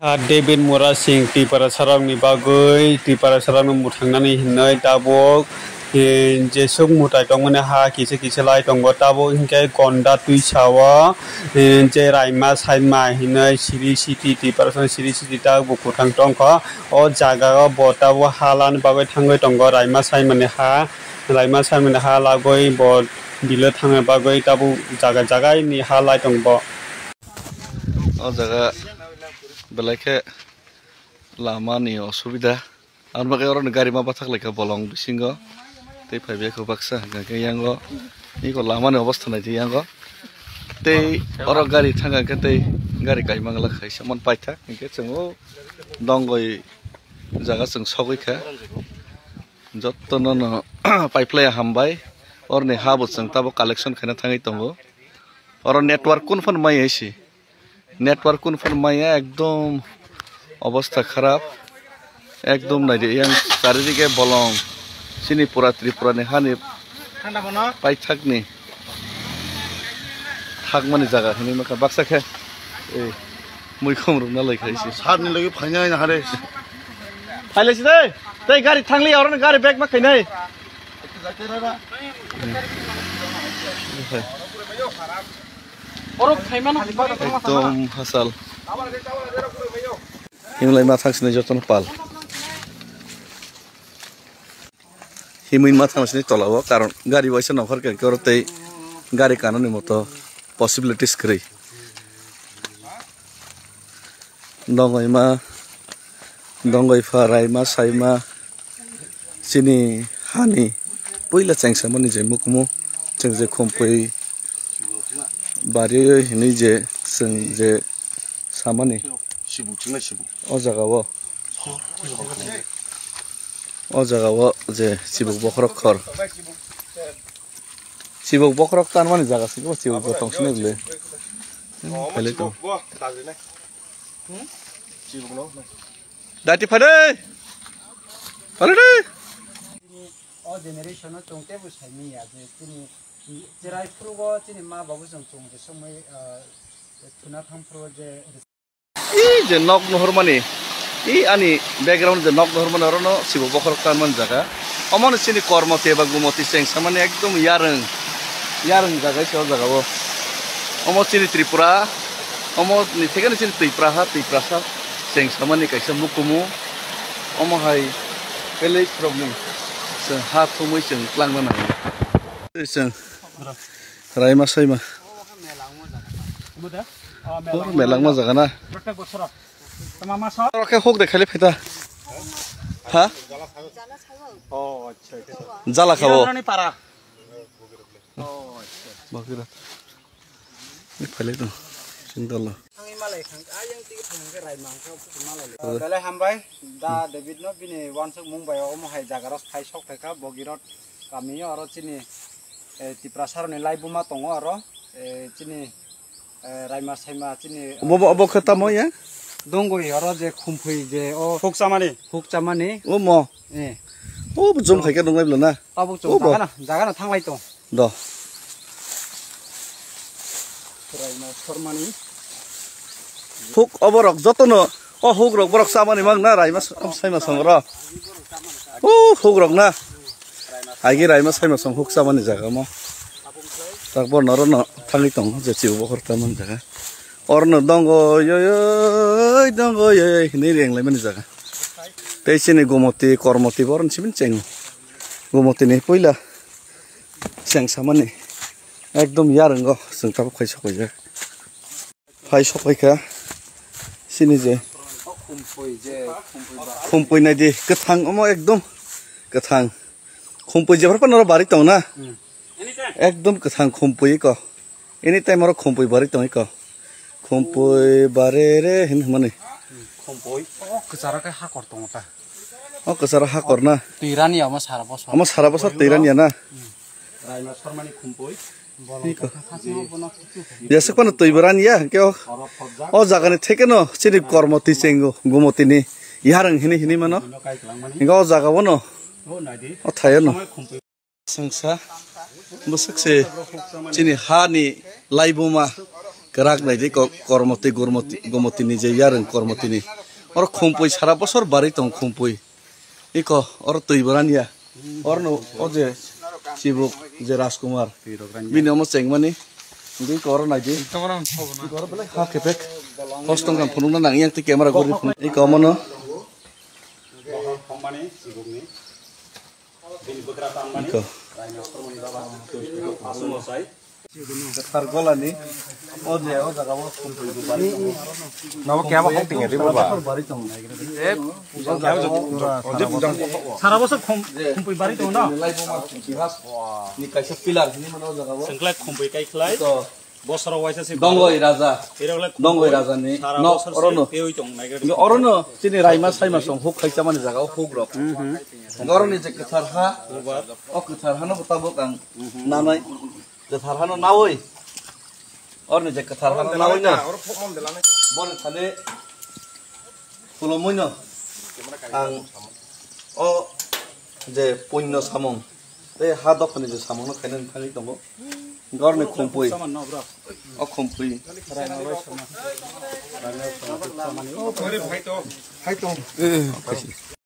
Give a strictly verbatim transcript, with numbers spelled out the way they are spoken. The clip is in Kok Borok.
Ah, David Murasing Tiprasarokni bagwi, Tiprasarokno mwthangnani hinwi tabuk, eh, jesuk mwtai tongmani ha kisa kisa lai tongo. Tabuk hinkhe Gonda Twisao, eh, je Raima Saima hinwi Sri City, Tiprasarokni Sri City tabuk bo kwthang tongkha. O jagao bo tabuk ha lani bagwi thangwi tongo. Raima Saimani ha, Raima Saimani ha lagwi bo bilo thangna bagwi tabuk jaga jagaini ha lai tongo bo. O jaga belai khe lama ni osubida. Ang bagwi oro ni gari ma bathak lai kha bolong bisingo. Tei phai biyakho baksa hwnkha khe yango. Iko lama ni obostha nai di yango. Tei oro gari thang khe tei gari kaimang la khaisa man paithak hinkhe chwng o Dongoi jaga chwng sogwi kha. Jotono no paiphlai hambai. Oroni ha bo chwng tabuk collection khaina thangwi tongo. Oro network kunu phano maya si. Network kunu phano maya ekdom obostha kharap. Ekdom naidi yang charidike bolong. Chini pura Tripura ni hani paithakni thakmani jaga hinwi makha baksa khe. Eh, muikhum rwna lai khai se. Sarni logi phaina hare. Phailai se dai. Tei gari thangli oro gari bag ma khainai. Oro khaimano. Ekdom hasal. Himlai ma thangsini jotono pal. Himwi ma thangsini tola o, karon gari waisa nongkhor khe oro tei gari kanoni moto possibilities kwrwi. Dongoi ma, dongoi pha, raima, saima, chini hani puila chengsamani je mukumu, cheng je khumpui bari hinwi je chwng je samani. Sibuk chwngno sibuk. O jaga o, o jaga o je chibuk bokhorok khor. Chibuk bokhorok tanmani jaga se, chibuk bo tong sini bwle. Hmm, phailai tong. Dati phade. Phade de. O generation o chwng teibo saimanya je chini cherai phuru o chini ma babu chwng chwng je somoi, ah, thuna thang phuru o je I je nok nuhormani, i ani background je nok nuhormani, orono sibo bokhorok tanmani jaga. Omono chini kormo tei ba gumoti chengsamani ekdom yarwng, yarwng jaga se o jaga o. Omo chini Tripura, omo ni thekeno chini Twipra ha, Twiprasa chengsamani kaisa mukumu. Omo hai village rokni chwng ha thumwi chwng tlangna nango. Chwng Raima saima. Hur melangma jaga na. Oro khe huk de khali pheta. Ha? Jala khabo. Bagwira. Ni phale to. Sindalo. Belai hambai da David no bini wansuk mung bai omo hai jaga ros phai sok phaikha Bogirot kami oro chini, eh, Tiprasa rokni laibuma tongo oro, eh, chini, eh, raima saima chini, eh, obo, obo khe tamo ya? Dongwi oro je khumpui je o huk chamani. Huk chamani. Omo. Eh. Obo jom khai khe nunglai bwla na? Tabuk chwng obo. Jaga na, jaga na thanglai tong. Do. Raima sormani. Huk oborok jotono, o huk rok borok chamani mang na raima s-, saima song ro. O huk rok na. Agi raima saima song huk chamani jaga mo. Tak bo noro no thangwi tong je chibo bokhor tamani jaga. Orno dongo yoyoi dongo yoyoi hinwi reng laimani jaga. Tei chini gomoti kormoti boron simin cheng. Gomoti ni puila. Cheng samani ekdom yarwngo chwng tabuk phai sokphaijak. Phai sokphaikha chini je khumpui naidi kwthang omo ekdom kwthang. Khumpui jephar phano oro bari tong na? Hmm. Ekdom kwthang khumpui ko. Anytime oro khumpui bari tong ko. Khumpui bare re hin hwnmani. Khumpui. O kwcharo khe hakor tongo ta. O kwcharo hakor na. Twi rani omo sara bosor. Omo sara bosor twi rani ya na. Raima sormani khumpui. Iko. Yasuk pano twi bo rani ya hwnkhe o. O jagani thekeno chini kormo twi chengo gumotini yarwng hini hini mano. Hwnkhe o jaga bono. O thayono. Sengsa bwswk se chini hani laibuma Kwrak nai di ko-, kormoti, gurmoti, gomoti ni je yarwng kormoti ni. Oro khumpui sara bosor bari tong khumpui. Iko oro twi bo rania. Oro no o je chibuk je Rajkumar. Bini omo chengmani. Di ko oro nai di. Iko oro belai ha kepek. Hos tong kang phunuk na nang yang ti camera gori phunuk. Iko omo no. Iko. Kwthar golani o je o jaga o khumpui bo bari tongo. Nabo kebo hok tingya di bo ba. Bari tongo. Sara bosor khum-, khumpui bari tongo na? Ni kaisa pillar hini mano o jaga o. Sengklai khumpui kai khlai. To. Bosoro waisa se Dongoi raja. Ero le Dongoi raja ni sara no bosor se orono. Tewi tong nai gari. Orono chini raima saima song huk khai chamani jaga o huk rok. Oroni je kwthar ha. O kwthar hano tabuk ang nanai. Kwthar hano nawi. Orni je kwthar hano nawi na. Boni thani khulumui no ang o je punno samung tei ha dophani je samung no khainani thangwi tongo. Orni khumpui. O khumpui.